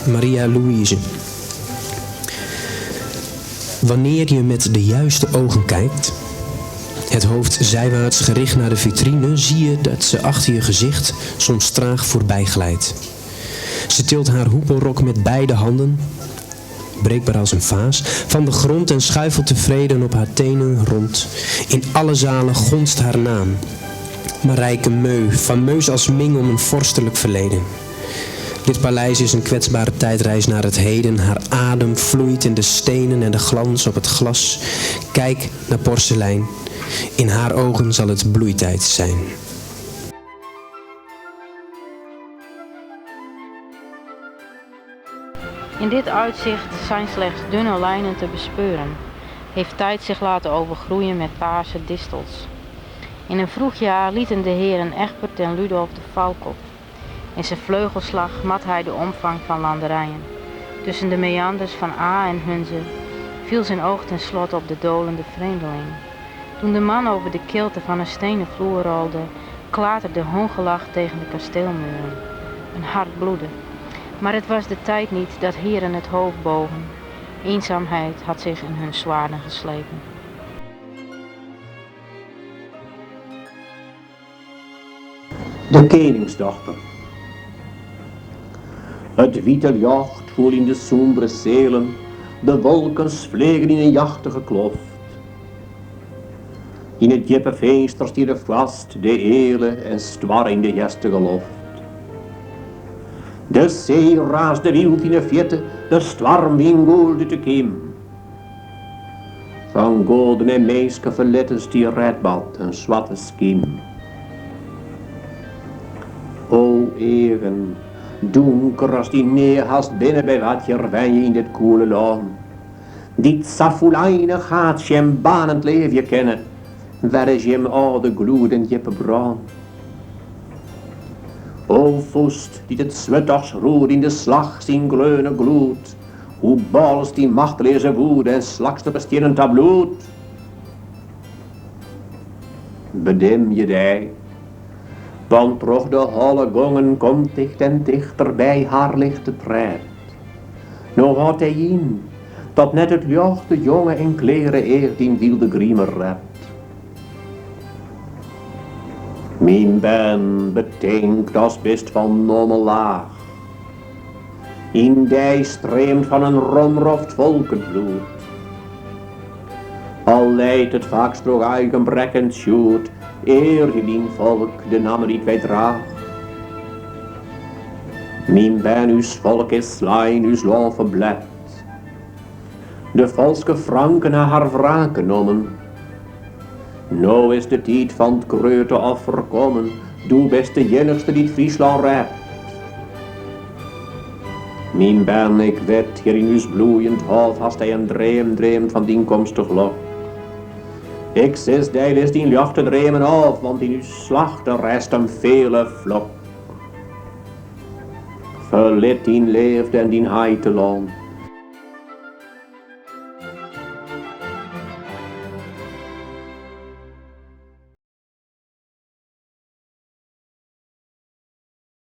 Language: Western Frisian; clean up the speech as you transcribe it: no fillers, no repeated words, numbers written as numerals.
Maria Louise. Wanneer je met de juiste ogen kijkt, het hoofd zijwaarts gericht naar de vitrine, zie je dat ze achter je gezicht soms traag voorbij glijdt. Ze tilt haar hoepelrok met beide handen, breekbaar als een vaas, van de grond en schuifelt tevreden op haar tenen rond. In alle zalen gonst haar naam. Marijke Meu, fameus als Ming om een vorstelijk verleden. Dit paleis is een kwetsbare tijdreis naar het heden. Haar adem vloeit in de stenen en de glans op het glas. Kijk naar porselein. In haar ogen zal het bloeitijd zijn. In dit uitzicht zijn slechts dunne lijnen te bespeuren, heeft tijd zich laten overgroeien met paarse distels. In een vroeg jaar lieten de heren Egbert en Ludolf de valk op. In zijn vleugelslag mat hij de omvang van landerijen. Tussen de meanders van Aa en Hunze viel zijn oog tenslotte op de dolende vreemdeling. Toen de man over de kilte van een stenen vloer rolde, klaterde hoongelach tegen de kasteelmuren. Een hart bloedde. Maar het was de tijd niet dat heren het hoofd bogen. Eenzaamheid had zich in hun zwaarden geslepen. De keningsdochter. Het wiete ljocht foel yn de sombere sealen, de wolkens fleagen yn in jachtige kloft. Yn it djippe finster stie de foarst, de eale en stoarre yn de hjerstige loft. De see raasde wyld yn 'e fierte, de stoarmwyn gûlde út de kym. Fan goaden en minsken ferlitten stie Redbad, in swarte skym. O eagen, dûnker as dy nea hast binne by wat hjir wenje yn dit koele lân, dy't sa fûleinich haatsje en baarnend leavje kinne, wêr is jim âlde gloed en djippe brân? O fûst, dy't it swurd dochs roert yn de slach syn gleone gloed, hoe bôlest dyn machteleaze woede en slakst op 'e stiennen ta bloed? Bedimje dy, want troch de holle gongen komt ticht en tichter by har lichte tred. No hâld dy yn, dat net it ljocht de jonge en kleare each dyn wylde grime rept. Myn bern, betink, datst bist fan nommelaach. Yn dy streamt fan in romroft folk it bloed. Al leit it faaks troch eigen brek en tsjoed, earje dyn folk, de namme dy't wy drage. Myn bern, ús folk is slein, ús lân ferblet. De falske Franken ha har wrake nommen. No is de tiid fan 't grutte offer kommen, do bist de iennichste dy't Fryslân rêdt. Myn bern, ik wit, hjir yn ús bloeiend hôf hast dy in dream dreamd fan dyn komstich lok. Ik sis dy, lis dyn ljochte dreamen ôf, want yn ús slachte rêst in feale flok. Ferlit dyn leafde en dyn heitelân.